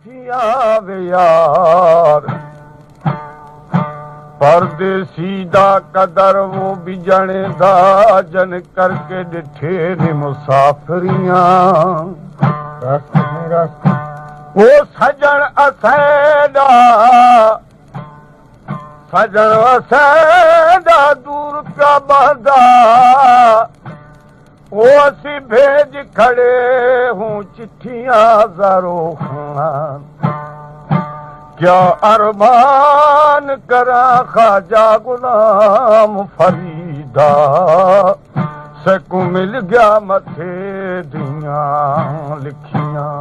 تھیا وے یار، پردیسی دا قدر وہ بجنے دا، جن کر کے ڈٹھے نے مسافریاں۔ راست ہے، راست ہے۔ وہ سجن اسے دا، سجن اسے دا دور پیا باندا۔ او اسی بھیج کھڑے ہوں چٹھیاں زارو خان، کیا ارمان کراں خواجہ غلام فریدا، سکو مل گیا متھے دیاں لکھیاں۔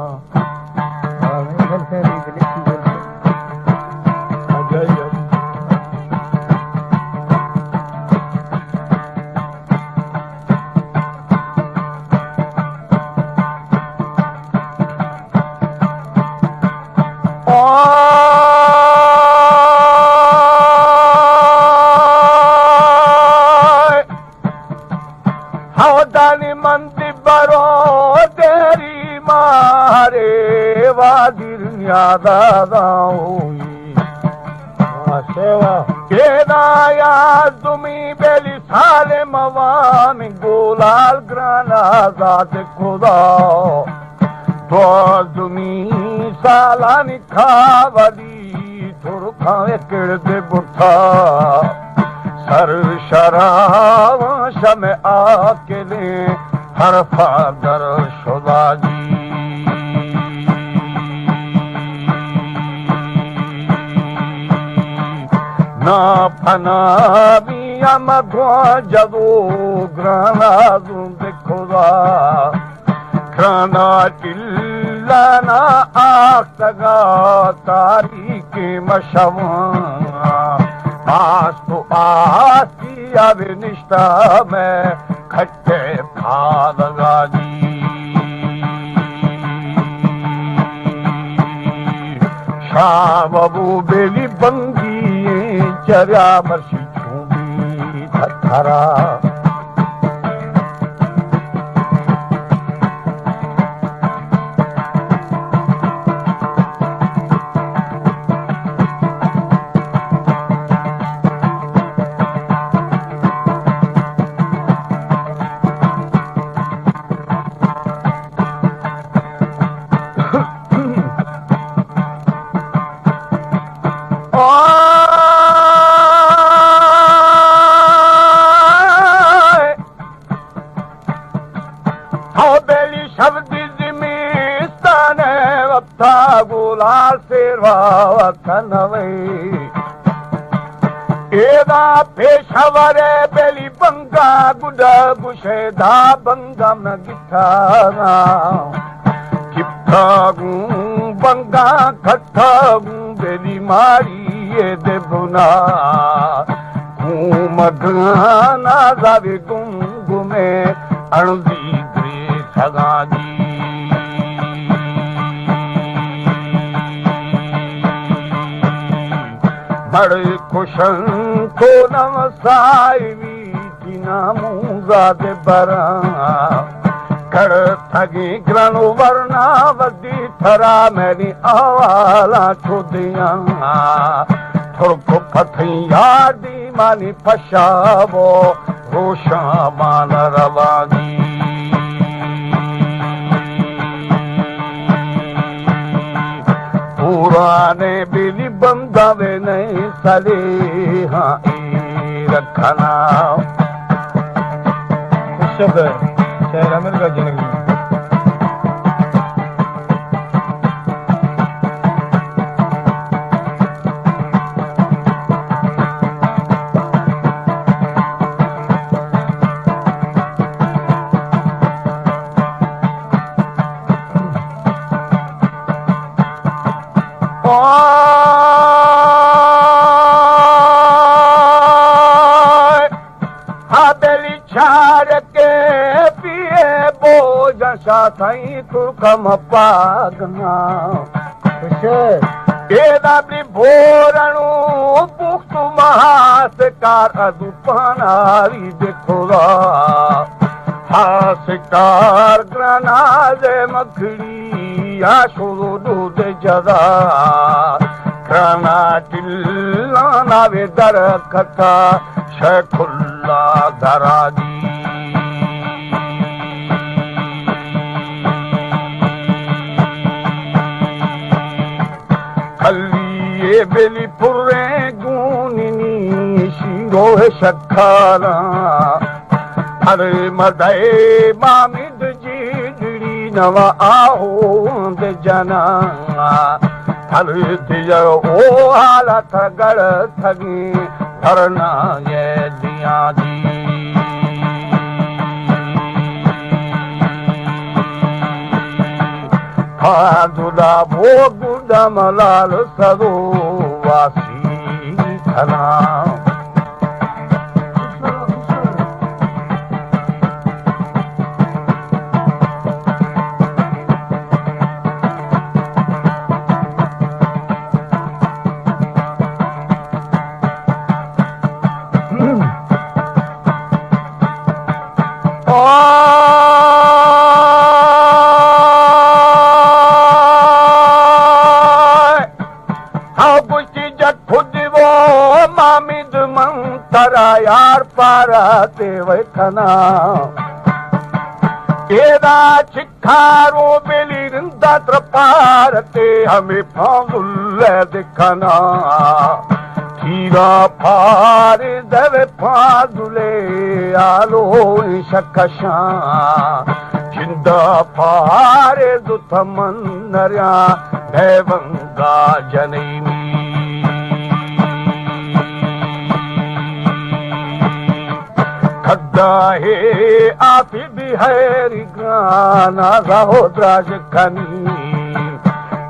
ہودانی مندی برو دیری مارے وادیر نیادا داؤئی۔ واہ، شے واہ۔ ایدا یازدمی بیلی سال موان گولال گران آزاد خدا۔ دوازدمی سالانی کاولی ترکاں کڑد بٹھا۔ سر شراواں شم آکلیں حرفا در شدا جی۔ نا پنا میاں مگواں جدو گرانا زند خدا۔ کرانا ٹلانا آختگا تاریکی مشواں۔ آست و آستی اب نشتہ میں کھٹے پھادگا جی۔ شام ابو بیلی بنگی چریا مرشی چوبی تھرا۔ آئے۔ او بیلی شب دی زمستان وقتا گولا سیروا وطن وئی۔ ایدا پیشور بیلی بنگا گڈا گشے دا بنگا مگی تھا۔ کپتاگوں بنگاں کھٹاگوں بیلی ماری اے دے بنا۔ گوں مگانا زاوی گم گمے اندی دریسگاں جی۔ بڑے کشن تو نم سائیوی جناموں زاد براں۔ کڑتگیں گرن ورنا ودی تھرا منی احوالاں چو دیاں۔ ترک پتھیں یادی منی پشاو روشاں مان روانی۔ پرانے بیلی بندہ وے نئے سلیحاں اے رکھنا۔ شکر، شہر امیر کا جنگی۔ آئے۔ ہابیلی چار کے پیے بوجا شاہ تھائی ترکم پاگنا۔ ایدا بلی بورنو پخت مہاس کار ادو پاناری دکھورا۔ ہاس کار گرناز مکھڑی یا شروع دود جزا، کرانا ٹلانا وے درکتا، شیخ اللہ درادی۔ کلی بلی پریں گونی، شیرو شکاراں، ہر مدئے مامی جیجڑی نوا آہوند جناں، پھل دیجر او حالت گڑ تھگیں دھرنا یہ دیاں دی۔ پھادلا وہ گڈا ملال سرو واسی کھنا۔ ہاں، گوشتی جت خود وہ مامی دمن ترا یار پارا دیو کنا۔ ایدا چکارو بلی رندا تر پارتے ہمیں پانزل دکنا۔ تیرا پار دو پانزلے آلو شکشاں۔ جندا پار دو تمن نریاں۔ دیونگا جنینی۔ کھدا ہے آپی بہاری گانا راہو دراج کنی۔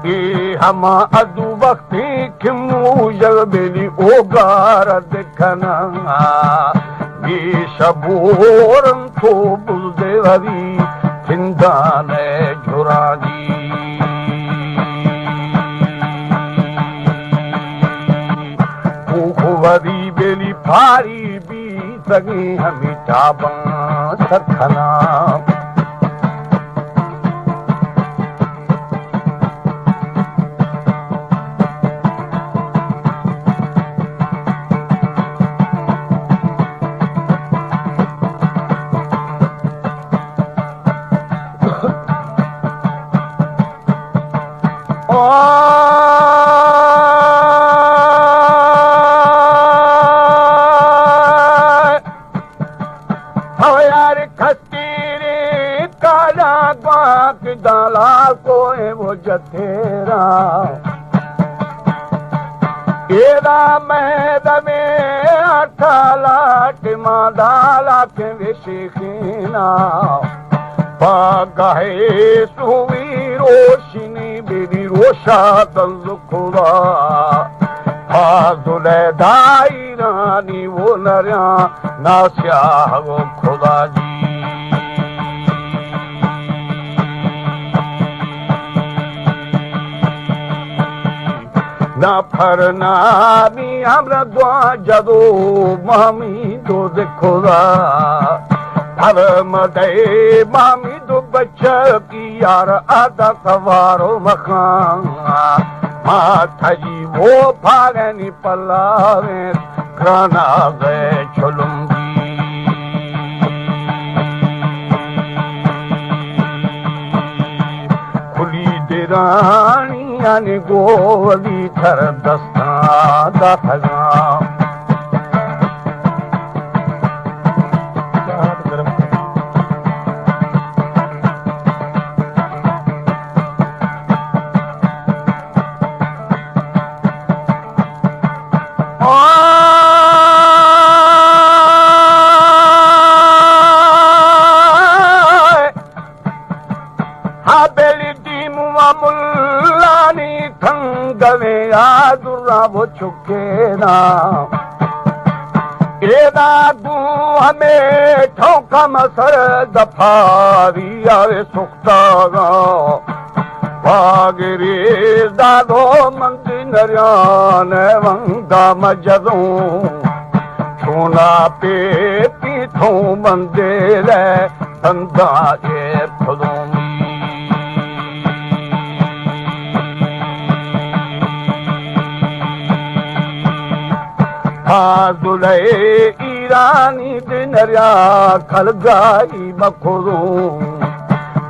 اے ہما ادو وقتی کہ موجل بلی اوگار دکھنا۔ بی شبورن تو بزدے وری تھندان جھرانی۔ کوکھ وری بیلی پھاری بی سگی ہمی ٹاباں سکھنا۔ ہو یار کھتیری کالا گواک دالا کوئے وہ جتھیرا۔ ایرا میں دمے اٹھالا ٹما دالا کے وشی خینا۔ پاگہے سوی روشنی بیدی روشا تنز خدا۔ فاضل دائرانی وہ نریاں ناسیاہ و خدا جی۔ نہ پھرنانی امر دعا جدو مامی دو دے خدا۔ پھر مدے مامی دو بچ یار آدا سوارو مخان۔ ما تھجی وہ پھاگنی پلاویں گرانا زے چلمبی۔ کھلی درانی یعنی گولی تھر دستان دا تھگان۔ ہا بیلی دیمو ملانی تھنگویں آ درا وہ چکے نا۔ ایدا گوں ہمے ٹھونکا مسر دپاری آوے سختاگا۔ باگری دادو مندی نریان ونگا مجدوں۔ چونا پی پی تھوں مندے لے بندہ اے پھلومی۔ فاضل ایرانی دنریا کلگائی مکھلوں،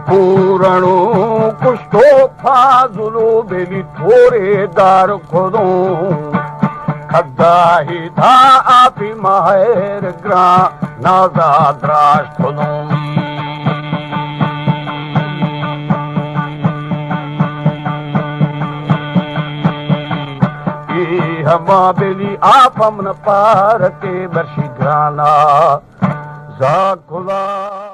پورنو کشتو فاضلو بلی تھورے دار کھلوں، کھداہی تھا آپی مہر گران نازا دراش کھلوں۔ اے ہما بلی آپ ہم نہ پارتے برشی گرانا زاکلا۔